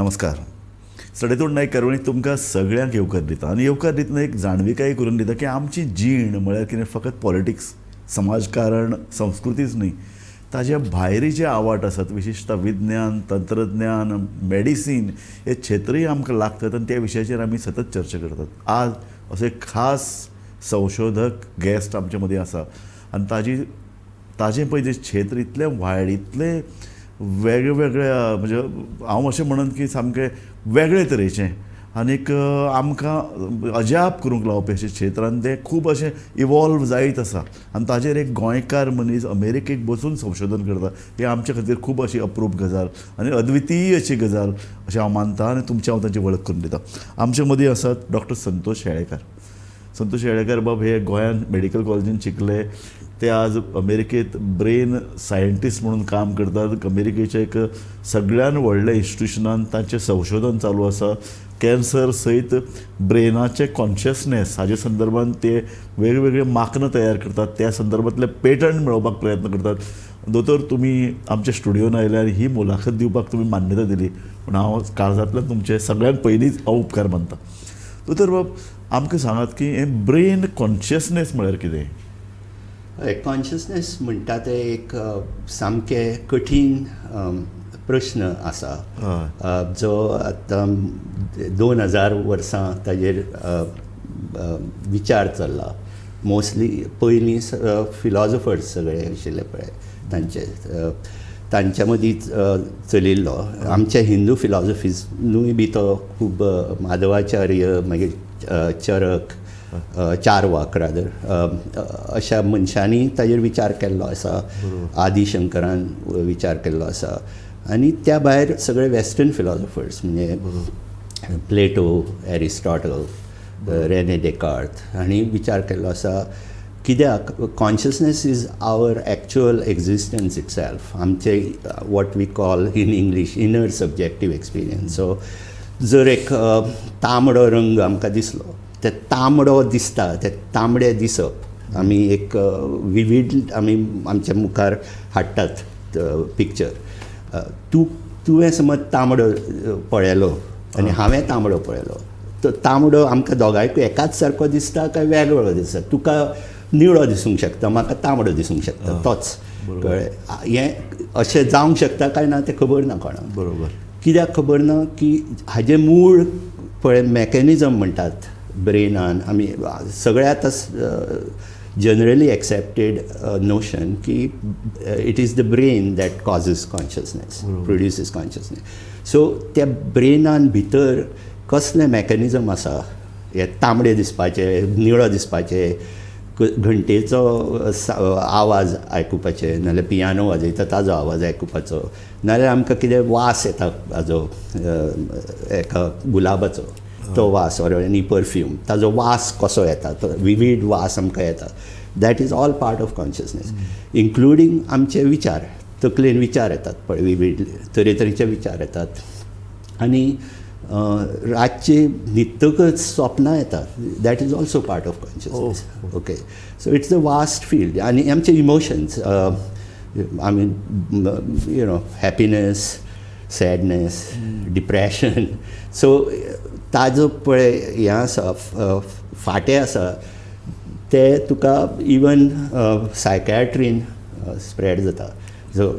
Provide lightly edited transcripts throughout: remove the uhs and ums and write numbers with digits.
नमस्कार. सडेतोड नायक कारवणी तुमकां सगळ्यांक येवकार दिता आनी येवकार दितना एक जाणविकाय करून दिता की आमची जीण म्हळ्यार कितें फकत पॉलिटिक्स, समाजकारण, संस्कृतीच न्हय, ताज्या भायरी जे आवाट आसात, विशेशतः विज्ञान, तंत्रज्ञान, मेडिसीन हे क्षेत्रय आमकां लागतात आनी त्या विशयाचेर आमी सतत चर्चा करतात. आज असो एक खास संशोधक गेस्ट आमचे मदीं आसा आनी ताजें पळय जें क्षेत्र इतलें वायड, इतलें वेगळे वेगळ्या, म्हणजे हांव अशें म्हणन की सामकें वेगळे तरेचें आनीक आमकां अजाप करूंक लावपी अशें क्षेत्र आनी तें खूब अशें इवॉल्व जायत आसा आनी ताजेर एक गोंयकार मनीस अमेरिकेक बसून संशोधन करता, हें आमचे खातीर खूब अशी अप्रूप गजाल आनी अद्वितीय अशी गजाल अशें हांव मानता आनी तुमची हांव तांची वळख करून दिता. आमचे मदीं आसात डॉक्टर संतोष हेळेकार. संतोष हेळेकर बाब हे गोंयांत मेडिकल कॉलेजीन शिकले. ते आज अमेरिकेत ब्रेन सायंटिस्ट म्हणून काम करतात. अमेरिकेच्या एक सगळ्यान व्हडल्या इन्स्टिट्युशनान तांचें संशोधन चालू आसा. कॅन्सर सयत ब्रेनाचे कॉन्शियसनेस हाजे संदर्भात ते वेगवेगळे माकनां तयार करतात, त्या संदर्भातले पेटंट मेळोवपाक प्रयत्न करतात. दोतोर, तुमी आमच्या स्टुडियोन आयले आनी ही मुलाखत दिवपाक तुमी मान्यता दिली म्हूण हांव काळजांतल्यान तुमचे सगळ्यांत पयलींच हांव उपकार मानता. दोतोर बाब, आमकां सांगात की हें ब्रेन कॉन्शियसनेस म्हळ्यार कितें? हय, कॉन्शियसनेस म्हणटा तें एक सामकें कठीण प्रश्न आसा, जो आतां 2000 वर्सां ताजेर विचार चल्ला. मोस्टली पयलीं फिलॉजफर्स सगळे आशिल्ले पळय, तांचे तांच्या मदीं चलिल्लो. आमच्या हिंदू फिलॉजफीजनूय बी तो खूब, माधवाचार्य, मागीर चरक, चारवाक रादर, अशा मनशांनी ताजेर विचार केल्लो आसा. आदी शंकरान विचार केल्लो आसा आनी त्या भायर सगळे वेस्टर्न फिलॉजफर्स म्हणजे प्लेटो, एरिस्टॉटल, रेने डेकार्त हांणी विचार केल्लो आसा. कित्याक consciousness is our actual existence itself, आमचे what we call in English inner subjective experience. So जर एक तांबडो रंग आमकां दिसलो, ते तांबडो दिसता, ते तांबडे दिसप आमी एक विवीड आमी आमच्या मुखार हाडटात पिक्चर. तुवें समज तांबडो पळयलो आनी हांवें तांबडो पळयलो, तो तांबडो आमकां दोगांयकूय एकाच सारको दिसता काय वेगळो दिसता? तुका निळो दिसूंक शकता, म्हाका तांबडो दिसूंक शकता तोच. कळ्ळें? हें अशें जावंक शकता काय ना तें खबर ना कोणाक. कित्याक खबर ना की हाजें मूळ पळय मॅकॅनिजम म्हणटात ब्रेनान आमी सगळे आतां जनरली एक्सेप्टेड नोशन की it is the brain that causes consciousness, produces consciousness. So त्या ब्रेनान भितर कसलें मॅकॅनिजम आसा हे तांबडे दिसपाचे, निळो दिसपाचे, घंटेचो आवाज आयकुपाचे, नाल्यार पियानो वाजयता ताजो आवाज आयकुपाचो, नाल्यार आमकां कितें वास येता हाजो, एका गुलाबाचो तो वास ऑर एनी परफ्यूम, ताजो वास कसो येता, तो विवीड वास आमकां येता, that is all part of consciousness, including आमचे विचार. तकलेन विचार येतात पळय, विवीड तरेतरेचे विचार येतात आनी रातचे न्हिदतकच स्वप्नां येतात, that is also part of consciousness. Okay, so it's a vast field. आनी आमचे emotions, I mean, happiness, sadness, depression. So ताजो पळय हें आसा, फांटे आसा, ते तुका इवन सायकॅट्रीन स्प्रेड जाता. So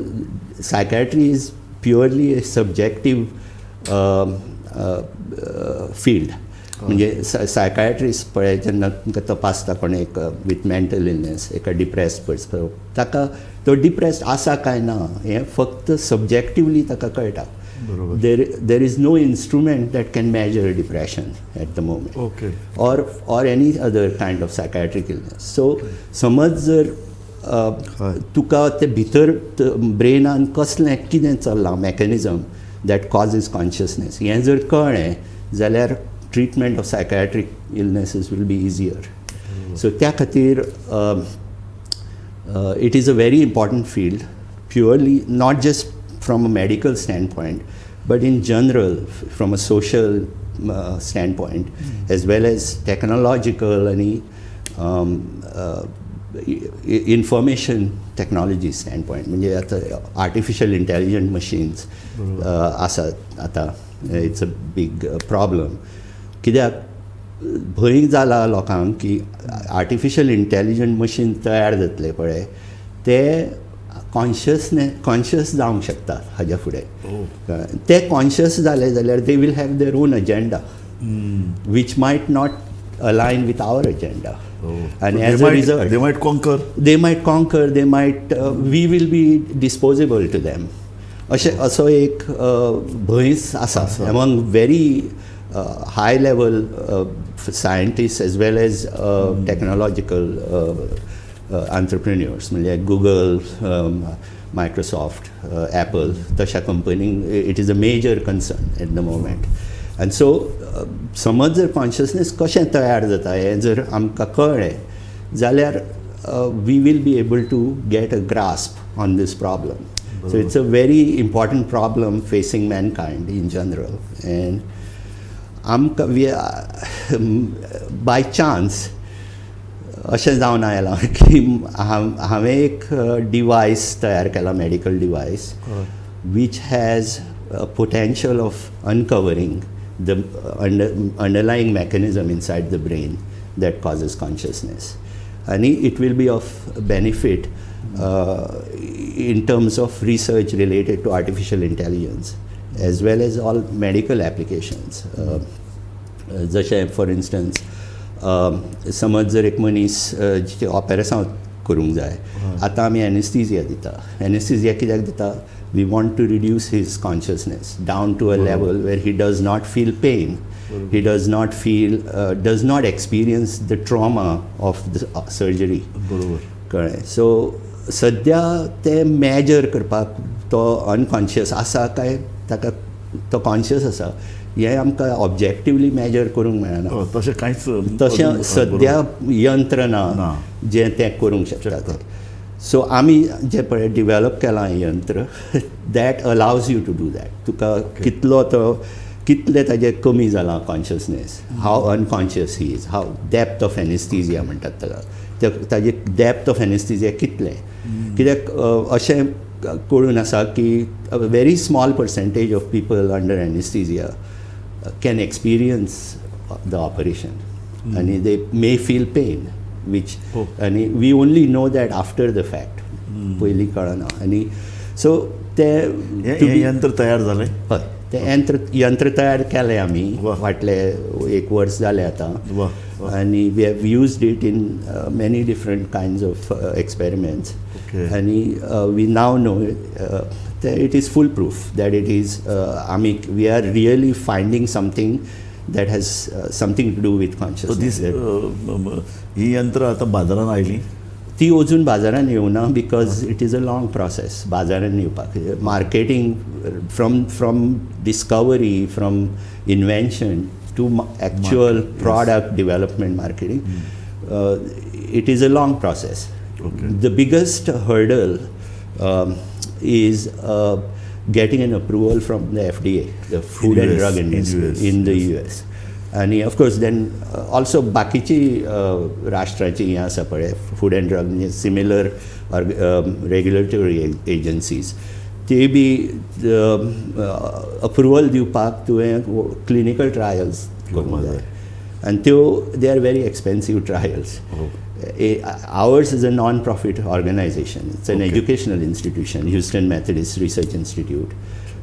psychiatry is purely a subjective field. म्हणजे सायकायट्रिस्ट पळय जेन्ना तुमकां तपासता कोण एक विथ मेंटल इलनेस, एका डिप्रेस्ड पर्सन, ताका तो डिप्रेस्ड आसा काय ना हें फक्त सब्जेक्टिवली ताका कळटा. There is no instrument that can measure depression at the moment or any other kind of psychiatric illness. So समज जर तुका ते भितर ब्रेनान कसलें कितें चल्लां, मॅकॅनिजम that causes consciousness, हें जर कळ्ळें जाल्यार treatment of psychiatric illnesses will be easier. So त्या खातीर it is a very important field, purely not just from a medical standpoint, but in general from a social standpoint, as well as technological आणि information technology standpoint. म्हणजे आता artificial intelligent machines आसात आतां. It's a big problem. कित्याक भंय जाला लोकांक की आर्टिफिशियल इंटेलिजंट मशीन तयार जातले पळय, ते कॉन्शियस जावंक शकता हाज्या फुडें. ते कॉन्शियस जाले जाल्यार they will have their own agenda which might not align with our agenda. आनी as a result they might conquer. They might conquer, they might we will be disposable to them. अशें असो एक भंय आसा among very high level scientist as well as technological entrepreneurs, म्हणजे Google, Microsoft, Apple तशा कंपनींक it is a major concern at the moment. आनी so समज जर कॉन्शियसनेस कशें तयार जाता हें जर आमकां कळ्ळें जाल्यार we will be able to get a grasp on this problem. So it's a very important problem facing mankind in general. And आमकां we by chance अशें जावन आयलां की हांवें एक डिवायस तयार केला, medical device, which has a potential of uncovering the underlying mechanism inside the brain that causes consciousness. And it will be of benefit in terms of research related to artificial intelligence as well as all medical applications. जशें for instance, समज जर एक मनीस जिचें ऑपेरेसांव करूंक जाय, आतां आमी anaesthesia दिता. एनेस्थीजिया कित्याक दिता? We want to reduce his consciousness down to a level where he does not feel pain, he does not feel, does not experience the trauma of the surgery. कळ्ळें? सो सद्या ते major करपाक तो unconscious आसा काय ताका तो conscious आसा हें आमकां ऑब्जेक्टिवली मेजर करूंक मेळना. तशें कांयच तशें अजून- सद्या यंत्र ना ना. जें तें करूंक शकता ते. सो आमी जें पळय डिवेलप केलां यंत्र, that allows you to do that. तुका कितलो तो, कितले ताजें कमी जालां consciousness, how unconscious he is, how depth of anaesthesia म्हणटात ताका, ते ताजे डेप्थ ऑफ एनेस्थीजिया कितलें. कित्याक अशें कळून आसा की very small percentage of people under anaesthesia can experience the operation and they may feel pain, which and we only know that after the fact. पयलीं कळना. आनी सो ते हें हें यंत्र तयार जालें? हय, तें यंत्र तयार केलें आमी. फाटले एक वर्स जालें आतां. वा वा. आनी we have used it in many different kinds of experiments. आनी we now know it is foolproof, that it is आमी we are really finding something that has something to do with so consciousness. दीस ही यंत्र आतां बाजारात आयलीं? ती अजून बाजारान येवना because it is a long process बाजारान येवपाक. Marketing, from discovery, from invention to actual product development, marketing, it is a long process. The biggest hurdle is getting an approval from the FDA, the Food and US, Drug in Administration US, in the US. आनी of course then also बाकीची राष्ट्राची हें आसा पळय, food and drug म्हणजे similar regulatory agencies, ते बी approval दिवपाक तुवें क्लिनिकल ट्रायल्स करूंक जाय आनी त्यो they are very expensive trials. Ours is a non-profit organization. It's an educational institution, Houston Methodist Research Institute.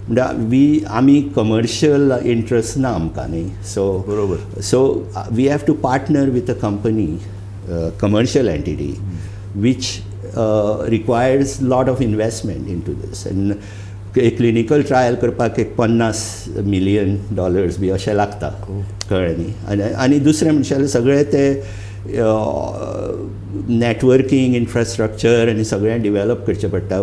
म्हणटा we आमी कमर्शियल इंट्रस्ट ना आमकां न्ही, so so we have to partner with a company, commercial entity, which requires lot of investment into this. And एक clinical trial करपाक एक 50 million dollars बी अशें लागता, कळ्ळें न्ही? आनी दुसरें म्हणशाल सगळें ते नॅटवर्कींग इन्फ्रास्ट्रक्चर आनी सगळें डिवेलप करचें पडटा.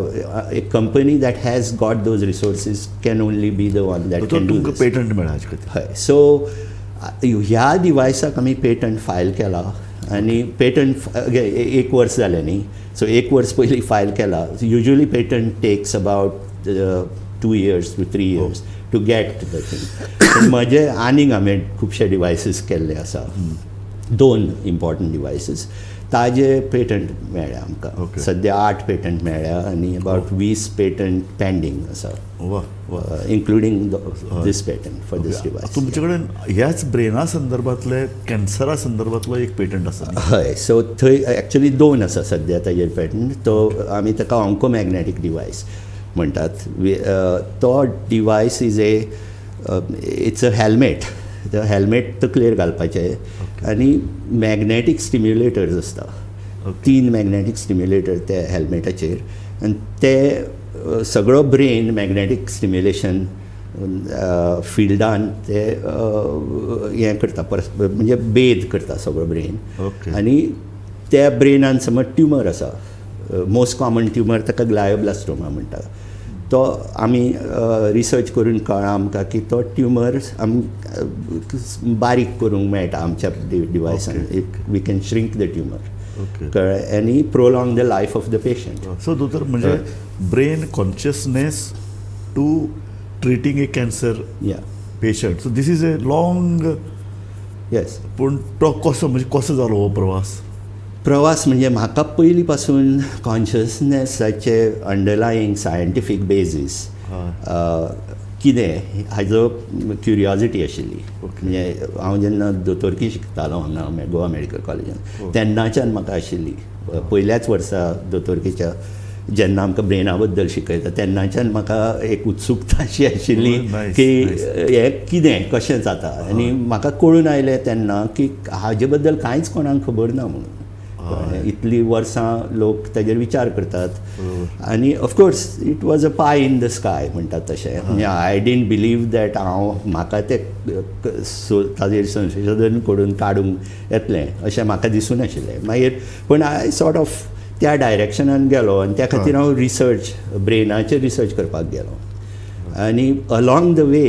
एक company that has got those resources can only be the one that तो can do. तुमकां पेटंट मेळ्ळा हाजे खातीर? हय, सो ह्या डिवायसाक आमी पेटंट फायल केला आनी पेटंट एक वर्स जालें न्ही, सो एक वर्स पयलीं फायल केला. Usually patent takes about 2 years to 3 years to get the thing. पूण म्हजे आनीक हांवें खुबशे डिवायसीस केल्ले आसा. दोन इम्पॉर्टंट डिवायसीस ताजे पेटंट मेळ्ळ्या आमकां. सद्या 8 पेटंट मेळ्ळ्या आनी अबाउट 20 पेटंट पेंडींग आसा, वा वा including this patent for this device. तुमचे कडेन ह्याच ब्रेना संदर्भातले, कॅन्सरा संदर्भातलो एक पेटंट आसा न्ही? हय, सो थंय एक्चुली दोन आसा सद्या ताजेर पेटंट. तो आमी ताका ऑन्कोमॅग्नेटीक डिवायस म्हणटात. तो device is a it's a helmet. तो हेल्मेट तकलेर घालपाचें आनी मॅग्नेटीक स्टिम्युलेटर्स आसता, तीन मॅग्नेटीक स्टिम्युलेटर त्या हेल्मेटाचेर, आनी ते सगळो ब्रेन मॅग्नेटीक स्टिम्युलेशन फिल्डान ते हें करता, म्हणजे बेद करता सगळो ब्रेन. आनी त्या ब्रेनान समज ट्युमर आसा, मोस्ट कॉमन ट्युमर ताका ग्लायोब्लास्टोमा म्हणटा, तो आमी रिसर्च करून कळ्ळां आमकां की तो ट्युमर आम बारीक करूंक मेळटा आमच्या डिवायसान. We can shrink the tumor, कळ्ळें, आनी prolong the life of the patient. So दोतोर, म्हणजे brain consciousness to treating a cancer patient, so this is a long पूण तो कसो, म्हणजे कसो जालो हो प्रवास? प्रवास म्हणजे म्हाका पयलीं पासून कॉन्शियसनेसाचे अंडरलायींग सायंटिफीक बेजीस कितें हाजो क्युरियोजिटी आशिल्ली. म्हणजे हांव जेन्ना दोतोरकी शिकतालो हांगा गोवा मेडिकल कॉलेजान, तेन्नाच्यान म्हाका आशिल्ली. पयल्याच वर्सा दोतोरकेच्या जेन्ना आमकां ब्रेना बद्दल शिकयता तेन्नाच्यान म्हाका एक उत्सुकता अशी आशिल्ली की हें कितें, कशें जाता. आनी म्हाका कळून आयलें तेन्ना की हाजे बद्दल कांयच कोणाक खबर ना म्हणून. इतलीं वर्सां लोक ताजेर विचार करतात आनी of course it was a pie in the sky म्हणटात तशें. म्हणजे I didn't believe that हांव म्हाका तें ताजेर संशोधन करून काडूंक येतलें अशें म्हाका दिसूं नाशिल्लें मागीर. पूण I sort of त्या डायरेक्शनान गेलो आनी त्या खातीर हांव रिसर्च, ब्रेनाचेर रिसर्च करपाक गेलो. आनी अलॉंग the वे,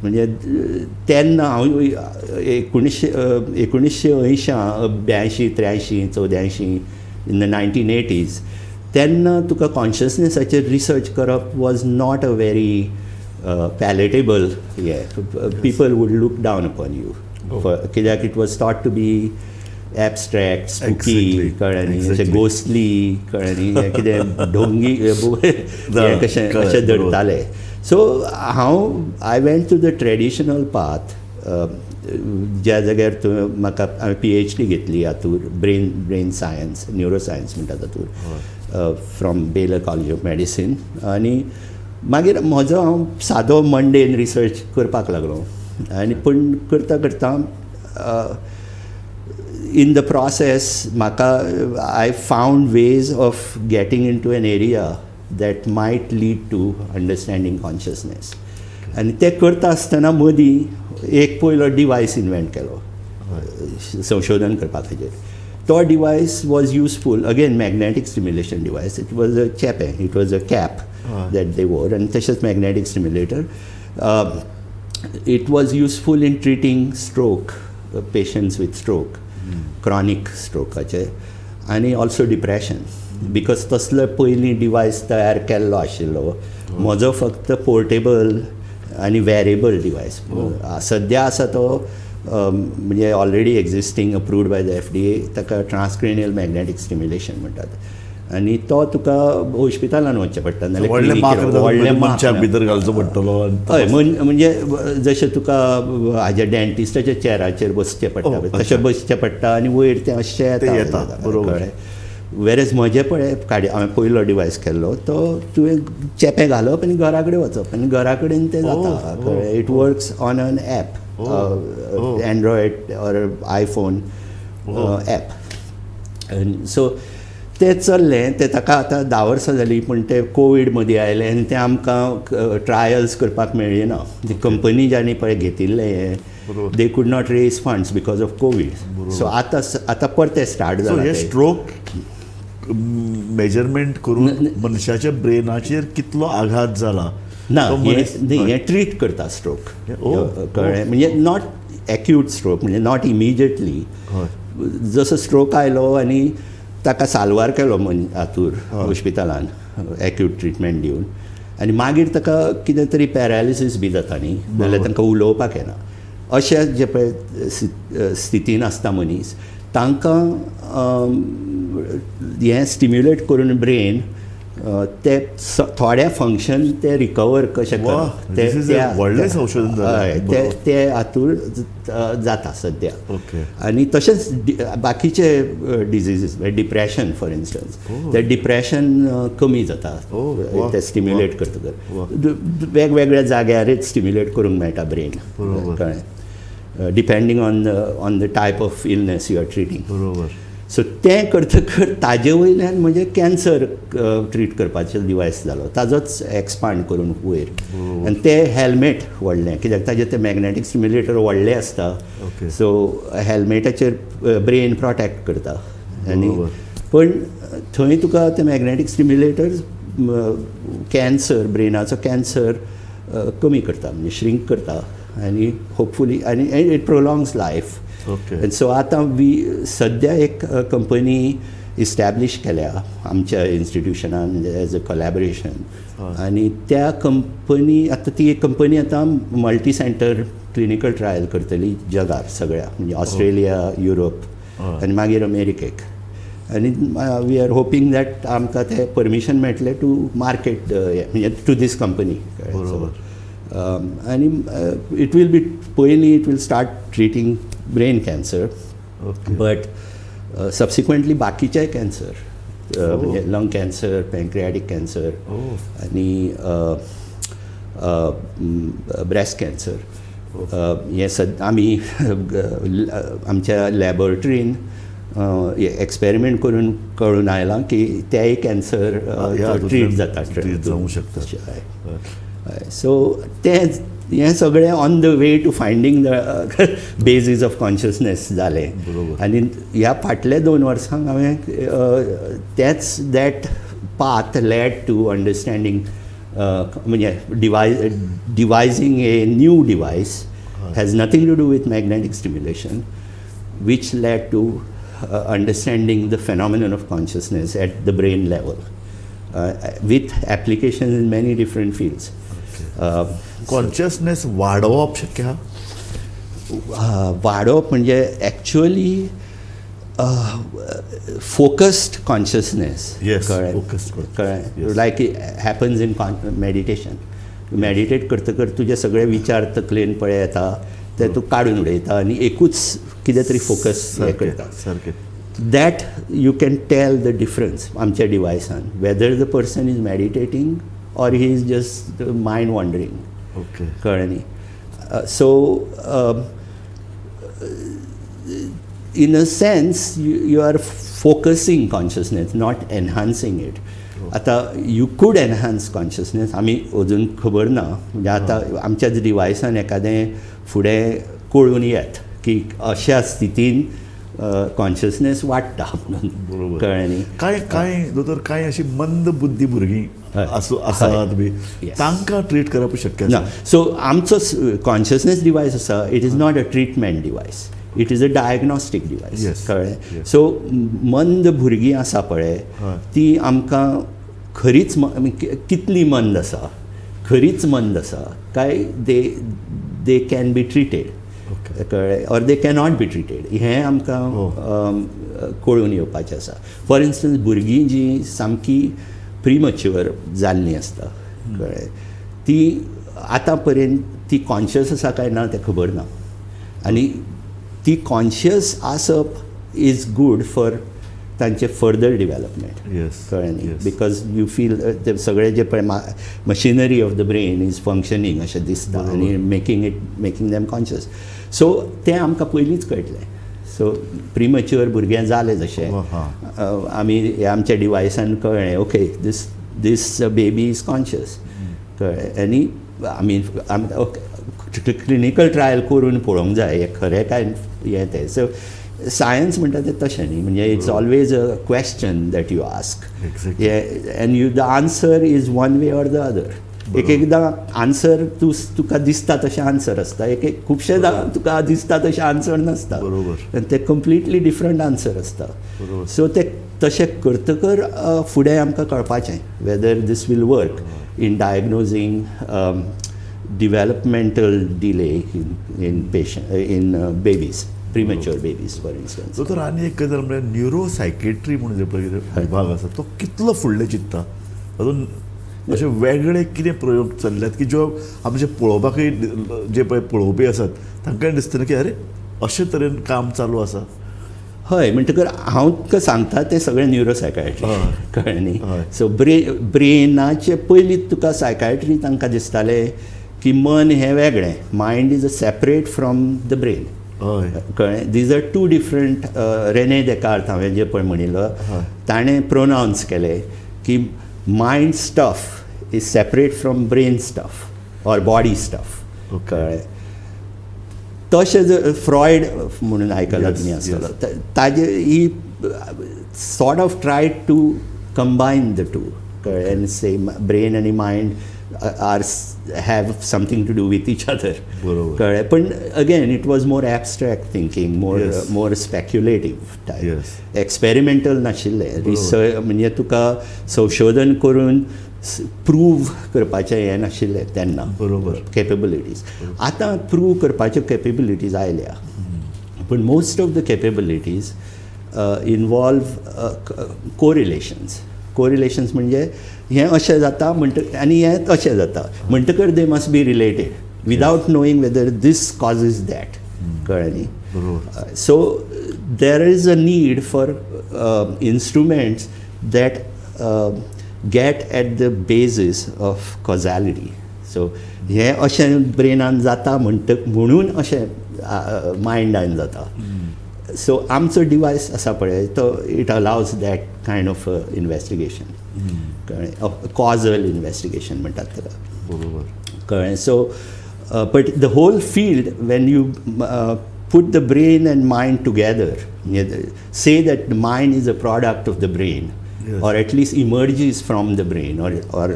म्हणजे तेन्ना हांव 1980, 82, 83, 84, in the 1980s, तेन्ना तुका कॉन्शियसनेसाचेर रिसर्च करप was not a very palatable हें. People would look down upon you, कित्याक it was thought to be abstract, spooky, कळ्ळें न्ही, अशें गोस्टली, कळ्ळें न्ही, हें कितें ढोंगी हें कशें अशें धरताले. सो हांव I went to the traditional path, ज्या जाग्यार तुवें म्हाका, हांवें पीएचडी घेतली हातूर, ब्रेन सायन्स, न्युरो सायन्स म्हणटा तातूर, from Baylor College of Medicine. आनी मागीर म्हजो हांव सादो मंडेन रिसर्च करपाक लागलो. आनी पूण करता करता, in the process म्हाका I found ways of getting into an area that might lead to understanding consciousness. आनी तें करता आसतना मदीं एक पयलो डिवायस इन्वेंट केलो संशोधन करपा खातीर. तो device was useful, again magnetic stimulation device. It was a चेपें, it was a cap that they wore, आनी तशेंच magnetic stimulator. It was useful in treating stroke patients with stroke, chronic स्ट्रोकाचे, आनी also depression, because तसलो पयलीं device तयार केल्लो आशिल्लो. म्हजो फक्त पोर्टेबल आनी वेरेबल डिवायस सद्या आसा तो, म्हणजे already existing, approved by the FDA. ताका ट्रान्सक्रेनियल मॅग्नेटीक स्टिम्युलेशन म्हणटात आनी तो तुका हॉस्पिटलान वचचें पडटा नाल्यार व्हडलें क्लिनिकेर. माक्र व्हडलें मनशाक माक्र. भितर घालचो पडटलो आनी हय, म्हणजे जशें तुका हाज्या डेंटिस्टाच्या चेराचेर बसचें पडटा पळय, तशें बसचें पडटा आनी वयर तें अशें तें येता. येता, बरोबर. कळ्ळें? वेरेज म्हजें पळय काडी हांवें पयलो डिवायस केल्लो तो तुवें चेपें घालप आनी घरा कडेन वचप आनी घरा कडेन तें जाता, कळ्ळें? It works on an app, Android or iPhone app. So तें चल्लें, तें ताका आतां 10 वर्सां जालीं, पूण तें कोवीड मदीं आयलें आनी तें आमकां ट्रायल्स करपाक मेळ्ळी ना. ती कंपनी ज्यांनी पळय घेतिल्लें हें, they could not raise funds because of Covid. So आतां आतां परतें स्टार्ट सो जालां हे तें. स्ट्रोक मेजरमेंट करून मनशाच्या ब्रेनाचेर कितलो आघात जाला ना, तो हे न्ही, हें ट्रीट करता स्ट्रोक, कळ्ळें? म्हणजे not acute stroke, म्हणजे not immediately. जसो स्ट्रोक आयलो आनी ताका साल्वार केलो मन हातूर हॉस्पिटलान एक्यूट ट्रिटमेंट दिवन, आनी मागीर ताका कितें तरी पॅरालिसीस बी जाता न्ही, नाल्यार तांकां उलोवपाक येना. अशे जे पळय स्थितीन आसता मनीस तांकां हें स्टिम्युलेट करून ब्रेन ते थोडे फंक्शन ते रिकवर कशें करप ते व्हडलें संशोधन ते ते हातूर जाता सद्या. आनी तशेंच बाकीचे डिजीजीस, डिप्रेशन फॉर इन्स्टन्स, ते डिप्रेशन कमी जाता ते स्टिम्युलेट करतकर. वेगवेगळ्या जाग्यारच स्टिम्युलेट करूंक मेळटा ब्रेन, कळ्ळें, depending on the type of illness you are treating. बरोबर. सो तें करतकर ताजे वयल्यान म्हणजे कॅन्सर ट्रीट करपाचें डिवायस जालो, ताजोच एक्सपांड करून वयर. आनी तें हेल्मेट व्हडलें, कित्याक ताजें तें मॅग्नेटीक स्टिम्युलेटर व्हडलें आसता, सो हेल्मेटाचेर ब्रेन प्रोटेक्ट करता. आनी पण थंय तुका तें मॅग्नेटीक स्टिम्युलेटर कॅन्सर, ब्रेनाचो कॅन्सर कमी करता, म्हणजे श्रिंक करता आनी होपफुली आनी it प्रोलॉंग्स लायफ. आनी सो आतां वी सद्या एक कंपनी इस्टॅब्लिश केल्या आमच्या इन्स्टिट्युशनान एज अ कोलॅबरेशन, आनी त्या कंपनी आतां ती एक कंपनी आतां मल्टी सेंटर क्लिनिकल ट्रायल करतली जगार सगळ्या, म्हणजे ऑस्ट्रेलिया, युरोप आनी मागीर अमेरिकेक. आनी we are hoping that आमकां तें परमिशन मेळटलें टू मार्केट, म्हणजे टू these company. आनी it will be पयलीं it will start treating brain cancer, but subsequently बाकीचेय कॅन्सर, म्हणजे लंग कॅन्सर, पँक्रियाटीक कॅन्सर आनी ब्रेस्ट कॅन्सर. हें सद आमी आमच्या लॅबोरेटरीन एक्सपेरिमेंट करून कळून आयलां की तेय कॅन्सर ट्रीट जाता, ट्रीट जावूं शकता. सो तें हें सगळें on the way to finding the basis of consciousness जालें. आनी ह्या फाटल्या 2 वर्सांक हांवें तेच that path led to understanding, म्हणजे devising a new device has nothing to do with magnetic stimulation, which led to understanding the phenomenon of consciousness at the brain level with applications in many different fields. Consciousness वाडोवप शक्य आहा? वाडोवप म्हणजे actually focused consciousness. कळ्ळें? Focused consciousness. कळ्ळें? Like it happens in meditation. Meditate करतकर तुजे सगळे विचार तकलेन पळय येता, ते तूं काडून उडयता आनी एकूच कितें तरी फोकस हें करता. That you can tell the difference आमच्या डिवायसान, whether the person is meditating or he is just mind wandering. कळ्ळें न्ही? So in a sense you are focusing consciousness, not enhancing it. आतां you could enhance consciousness, आमी अजून खबर ना, म्हणजे आतां आमच्याच डिवायसान एखादें फुडें कळून येत की अशा स्थितीन कॉन्शियसनेस वाडटा म्हणून. कळ्ळें न्ही? कांय कांय दोतोर, कांय अशी मंद बुद्धी भुरगीं आसात बी, तांकां ट्रीट करप शक्य ना? सो आमचो कॉन्शियसनेस डिवायस आसा, it is not a treatment device, it is a diagnostic device. कळ्ळें? सो मंद भुरगीं आसा पळय, ती आमकां खरीच कितली मंद आसा, खरीच मंद आसा काय they can be treated, कळ्ळें, or they cannot be treated, हें आमकां कळून येवपाचें आसा. फॉर इन्स्टन्स, भुरगीं जीं सामकी प्रिमच्युअर जाल्लीं आसता, कळ्ळें, ती आतां पर्यंत ती कॉन्शियस आसा काय ना तें खबर ना, आनी ती कॉन्शियस आसप is good for तांचे फर्दर डिवेलपमेंट. कळ्ळें न्ही? Because you feel ते सगळे जे पळय machinery of the brain is functioning अशें दिसता आनी making them conscious. So तें आमकां पयलींच कळटलें. सो प्रिमच्युअर भुरगें जालें जशें आमी आमच्या डिवायसान कळ्ळें, okay, this baby is conscious, कळ्ळें. आनी आमी क्लिनिकल ट्रायल करून पळोवंक जाय हें खरें काय हें तें. सो सायन्स म्हणटा तें तशें न्ही, म्हणजे it's always a question that you ask and you the answer is one way or the other. एक एकदां आन्सर तूं तुका दिसता तशें आन्सर आसता, एक एक खुबशेदां तुका दिसता तशें आन्सर नासता, आनी तें कंप्लिटली डिफरंट आन्सर आसता. सो तें तशें करतकर फुडें आमकां कळपाचें whether this will work in diagnosing developmental delay in patient in babies, premature babies for instance. दोतोर, आनी एक गजाल म्हळ्यार न्युरो सायकेट्री म्हणून जे पळय कितें विभाग आसा तो कितलो फुडलें चिंत्ता? तातूंत अशे वेगळे कितें प्रयोग चल्ल्यात की ज्यो आमचे पळोवपाकय जे पळय पळोवपी आसात तांकांय दिसतलें की अरे, अशे तरेन काम चालू आसा? हय, म्हणटकर हांव तुका सांगता तें सगळें न्युरो सायकायट्री, कळ्ळें न्ही? सो ब्रेनाचे पयलीं तुका सायकायट्री तांकां दिसतालें की मन हें वेगळें, mind is a separate from the brain. कळ्ळें? These are two different. Rene Descartes हांवें जें पळय म्हणिल्लो, ताणें प्रोनावन्स केलें की mind stuff is separate from brain stuff or body stuff. कळ्ळें? तशें जर फ्रॉयड म्हणून आयकलां तुमी आसतलो, ताजे he sort of try to combine the two, कळ्ळें, आनी से ब्रेन आनी mind are have something to do with each other. कळ्ळें? पण again it was more abstract thinking, more more speculative type. Experimental नाशिल्लें. रिसर्च म्हणजे तुका संशोधन करून प्रूव करपाचें हें नाशिल्लें तेन्ना केपेबिलिटीज. आतां प्रूव करपाच्यो केपेबिलिटीज आयल्या, पूण most of the capabilities involve correlations. Correlations म्हणजे हें अशें जाता म्हणट आनी हें तशें जाता म्हणटकर they must be related without knowing whether this causes that. कळ्ळें न्ही? बरोबर. So there is a need for instruments that get at the basis of causality. So हें अशें ब्रेनान जाता म्हणट म्हणून अशें मायंडान जाता. सो आमचो डिवायस आसा पळय तो it allows that kind of investigation, कळ्ळें? कॉजल इन्वेस्टिगेशन म्हणटात ताका. कळ्ळें? So but the whole field, when you put the brain and mind together, say that the mind is a product of the brain or at least emerges from the brain or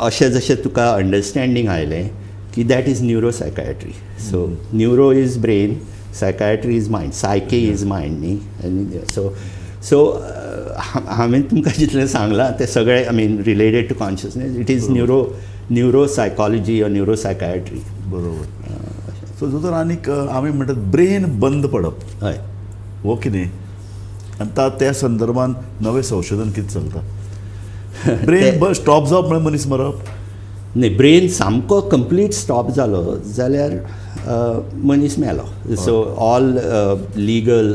अशें जशें तुका understanding आयलें की that is neuropsychiatry. So neuro is brain, psychiatry is mind, psyche is mind न्ही? आनी so हांवें तुमकां जितलें सांगलां तें सगळें, I mean, related to consciousness, it is neuropsychology or neuropsychiatry. बरोबर. सो दोतोर, आनीक आमी म्हणटात ब्रेन बंद पडप हो कितें आनी त्या संदर्भात नवें संशोधन कितें चलता? ब्रेन स्टॉप जावप म्हळ्यार मनीस मरप? न्ही, ब्रेन सामको कंप्लीट स्टॉप जालो जाल्यार मनीस मेलो. सो ऑल लिगल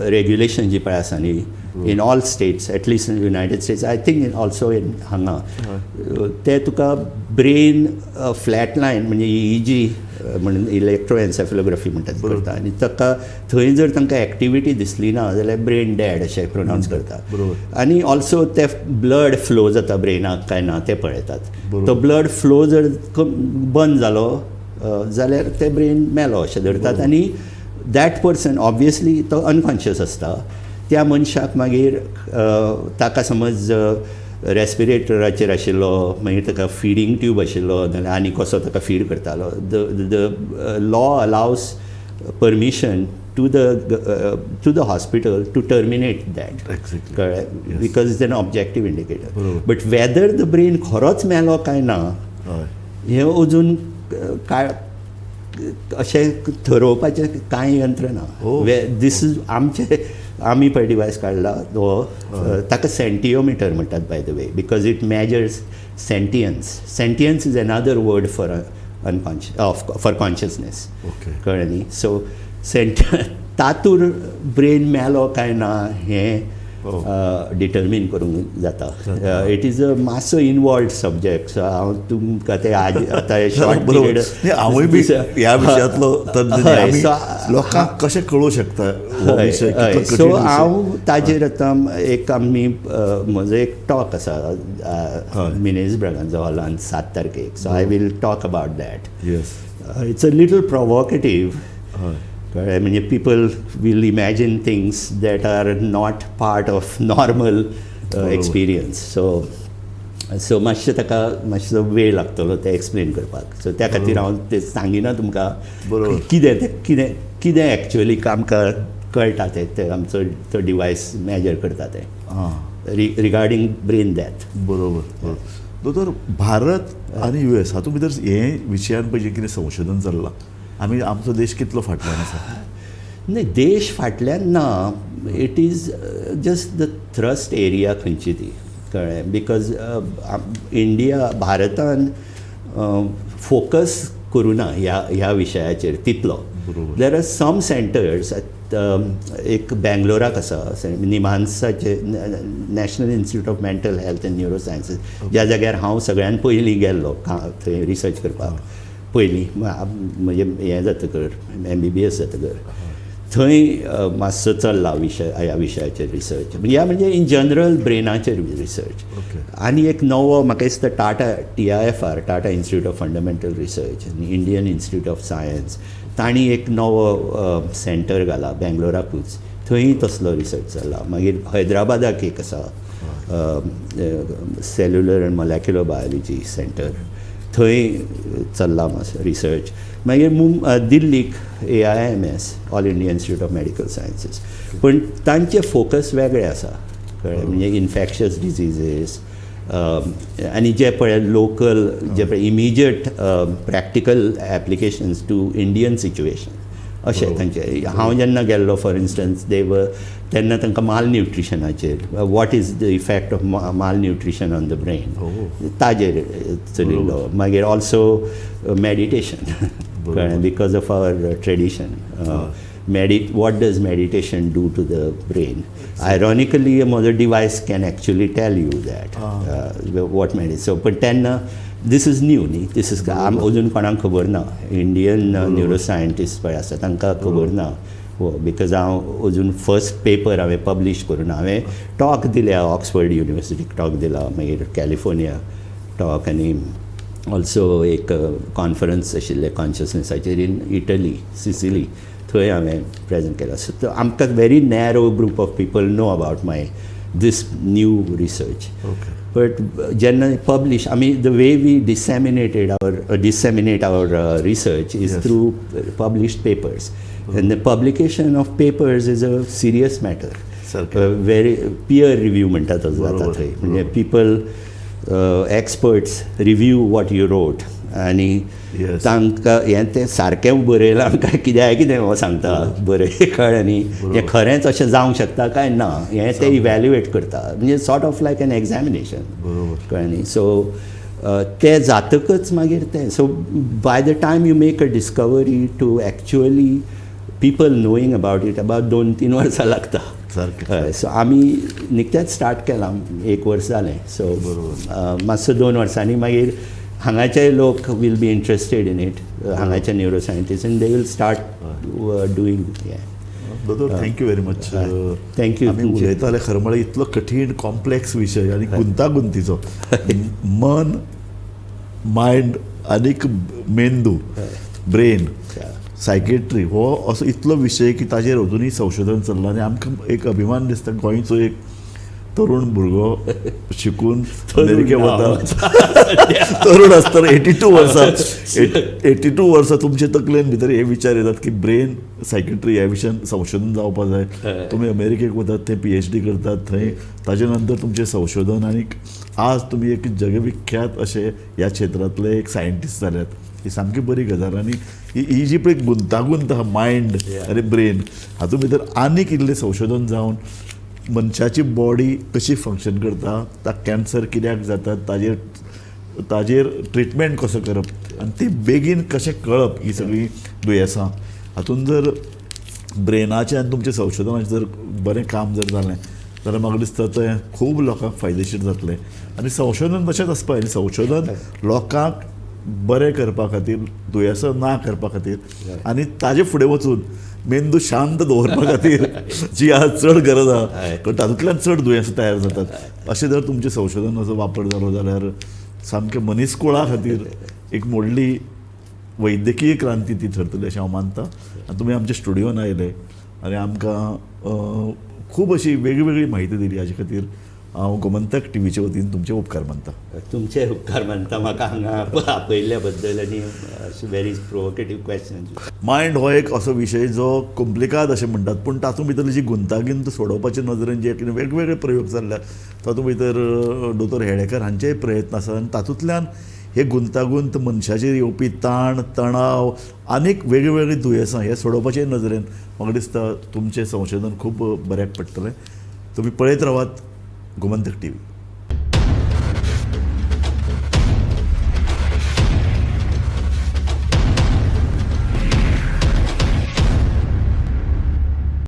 रेग्युलेशन जी पळय आसा न्ही, in all states, at least in United States, I think in also in हांगा, ते तुका ब्रेन फ्लॅट लायन म्हणजे ईईजी म्हणून इलेक्ट्रो एन्सेफलोग्राफी म्हणटात करता आनी ताका थंय जर तांकां एक्टिविटी दिसली ना जाल्यार ब्रेन डॅड अशें प्रोनावन्स करता. आनी ऑल्सो ते ब्लड फ्लो जाता ब्रेनाक काय ना ते पळयतात. तो ब्लड फ्लो जर बंद जालो जाल्यार ते ब्रेन मेलो अशें धरतात आनी that person obviously तो अनकॉन्शियस आसता. त्या मनशाक मागीर ताका समज रेस्पिरेटराचेर आशिल्लो, मागीर ताका फिडींग ट्यूब आशिल्लो नाल्यार आनी कसो ताका फीड करतालो, the law allows permission to the hospital to terminate that. कळ्ळें? Because it's an objective indicator. But whether the brain खरोच मेलो काय ना हें अजून काय अशें थरोवपाचें कांय यंत्र ना. This is आमचे आमी पळय डिवायस काडला तो, ताका सेंटियोमिटर म्हणटात by the way, because it measures sentience. Sentience is another word for unconscious, for consciousness. कळ्ळें न्ही? सो सेंट तातूर ब्रेन मेलो काय ना हें डिटर्मीन करूंक जाता. It is a मातसो इनवॉल्ड सब्जेक्ट, सो हांव तुमकां ते आज आतां शॉर्ट पिरियड हांवूय बी ह्या विशयांतलो तज्ञ, आमी लोकांक कशें कळूं शकता हो विशय कितलो सो कठीण विशय? हांव ताजेर आतां एक आमी म्हजो एक टॉक आसा मिनेज ब्रागांजा हॉलान 7 तारखेक, so I will talk about that. It's a little provocative. कळ्ळें? म्हणजे people will imagine things that are not part of normal experience. So मातशें ताका मातसो वेळ लागतलो तें एक्सप्लेन करपाक. सो त्या खातीर हांव तें सांगिना तुमकां कितें तें, कितें कितें एक्चुअली आमकां कळटा तें, तें आमचो तो डिवायस मेजर करता तें रिगार्डींग ब्रेन डॅथ. बरोबर बरोबर. दोतोर, भारत आनी US हातूंत भितर हे विशयान पळय जें कितें संशोधन चल्लां, आमी आमचो देश कितलो फाटल्यान आसा? न्ही, देश फाटल्यान ना. It is just the thrust area खंयची ती, कळ्ळें? Because India, भारतान फोकस करूं ना ह्या विशयाचेर तितलो. There are some centres, एक बँगलोराक आसा निमान्साचे, National Institute of Mental Health and Neuro Sciences, ज्या जाग्यार हांव सगळ्यान पयलीं गेल्लो थंय रिसर्च करपाक पयलीं, म्हणजे हें जातकर, MBBS जातकर. थंय मातसो चल्ला विशय, ह्या विशयाचेर रिसर्च, ह्या म्हणजे इन जनरल ब्रेनाचेर रिसर्च. आनी एक नवो म्हाका दिसता Tata TIFR, Tata Institute of Fundamental Research आनी इंडियन इन्स्टिट्यूट ऑफ सायन्स, तांणी एक नवो सेंटर घाला बेंगलोराकूच, थंय तसलो रिसर्च चल्ला. मागीर हैदराबादाक एक आसा Cellular and Molecular Biology Centre, थंय चल्ला मातसो रिसर्च. मागीर दिल्लीक AIIMS, All India Institute of Medical Sciences, पूण तांचे फोकस वेगळे आसा, कळ्ळें? म्हणजे इन्फेक्शस डिजीजीस आनी जे पळय लोकल, जे पळय immediate practical applications to Indian situation अशें तांचे. हांव जेन्ना गेल्लो, फॉर इन्स्टन्स, देव तेन्ना तांकां माल न्युट्रिशनाचेर, what is the effect of malnutrition on the brain, ताजेर चलिल्लो. मागीर ऑल्सो मेडिटेशन, कळ्ळें? Because of our tradition, what does meditation do to the brain? Ironically, म्हजो device can actually tell you that what so, पण तेन्ना this is new न्ही, this is अजून कोणाक खबर ना. इंडियन न्युरो सायंटिस्ट पळय आसा, तांकां खबर ना, because हांव अजून फर्स्ट पेपर हांवें पब्लीश करून, हांवें टॉक दिल्या, ऑक्सफर्ड युनिवर्सिटीक टॉक दिला, मागीर कॅलिफोर्निया टॉक, आनी ऑल्सो एक कॉन्फरन्स आशिल्लें कॉन्शियसनेसाचेर इन इटली, सिसिली, थंय हांवें प्रेजेंट केला. सो आमकां very narrow group of people know about my this new research. But जेन्ना पब्लिश आमी, the way we disseminate our research is through published papers, and the publication of papers is a serious matter. Very peer review म्हणटा तो जाता थंय, म्हणजे people, experts review what you wrote आनी तांकां हें तें सारकें बरयलां काय कित्याक कितें हो सांगता बरय, कळ्ळें न्ही? हें खरेंच अशें जावंक शकता काय ना, हें ते इव्हॅल्युएट करता, म्हणजे sort of like an examination, कळ्ळें न्ही? सो ते जातकच मागीर तें, so by the time you make a discovery to actually people knowing about it, about 2-3 वर्सां लागता. हय, सो आमी निकतेंच स्टार्ट केलां, एक वर्स जालें. सो मातसो 2 वर्सांनी मागीर हांगाचे लोक will be interested in it, हांगाचे neuro scientist, and they will start doing. दोतोर, thank you very much. Thank you. आमी उलयताले, खरें म्हळ्यार इतलो कठीण कॉम्प्लेक्स विशय आनी गुंतागुंतीचो, मन, मायंड आनीक मेंदू, ब्रेन, सायकेट्री, हो असो इतलो विशय की ताजेर अजुनूय संशोधन चल्लां. आनी आमकां एक अभिमान दिसता, गोंयचो एक तरुण भुरगो शिकून अमेरिके वता. तरुण आसतना 82 वर्सां, 82 वर्सां तुमचे तकलेन भितर हे विचार येतात की ब्रेन, सायकेट्री ह्या विशयान संशोधन जावपा जाय. तुमी अमेरिकेक वतात, थंय PhD करतात, थंय ताजे नंतर तुमचें संशोधन, आनी आज तुमी एक जगविख्यात अशे ह्या क्षेत्रांतले एक सायंटिस्ट जाल्यात. ही सामकी बरी गजाल. आनी ही जी पळय गुंतागुंत आहा, मायंड आनी ब्रेन, हातूंत भितर आनीक इल्लें संशोधन जावन मनशाची बॉडी कशी फंक्शन करता, ताका कॅन्सर कित्याक जाता, ताजेर ट्रिटमेंट कसो करप आनी ती बेगीन कशें कळप, ही सगळीं दुयेंसां, हातूंत जर ब्रेनाचें आनी तुमचें संशोधनाचें जर बरें काम जर जालें जाल्यार म्हाका दिसता तें खूब लोकांक फायदेशीर जातलें. आनी संशोधन तशेंच आसपा जाय. संशोधन लोकांक बरें करपा खातीर, दुयेंसां ना करपा खातीर, आनी ताजे फुडें वचून मेंदू शांत दवरपा खातीर, जी आज चड गरज आहा, कारण तातूंतल्यान चड दुयेंसां तयार जातात. अशें जर तुमचें संशोधनाचो वापर जालो जाल्यार सामकें मनीसकुळा खातीर एक व्हडली वैद्यकीय क्रांती ती थरतली अशें हांव मानता. आनी तुमी आमच्या स्टुडियोन आयले आनी आमकां खूब अशी वेगळी वेगळी म्हायती दिली, हाजे खातीर हांव गोमंतक टीव्हीचे वतीन तुमचे उपकार मानता. तुमचे उपकार मानता म्हाका हांगा आपयल्ल्या बद्दल आनी व्हेरी प्रोवोकेटीव क्वेश्चन. मायंड हो एक असो विशय जो कोम्प्लिकाद अशें म्हणटात, पूण तातूंत भितर जी गुंतागुंत सोडोवपाचे नदरेन जे कितें वेगवेगळे प्रयोग चल्ल्यात तातूंत भितर दोतोर हेळेकर हांचेय प्रयत्न आसात आनी तातूंतल्यान हे गुंतागुंत मनशाचेर येवपी ताण तणाव आनीक वेगळीं दुयेंसां हे सोडोवपाचे नदरेन म्हाका दिसता तुमचें संशोधन खूब बऱ्याक पडटलें. तुमी पळयत रावात गोमंतक टीव्ही.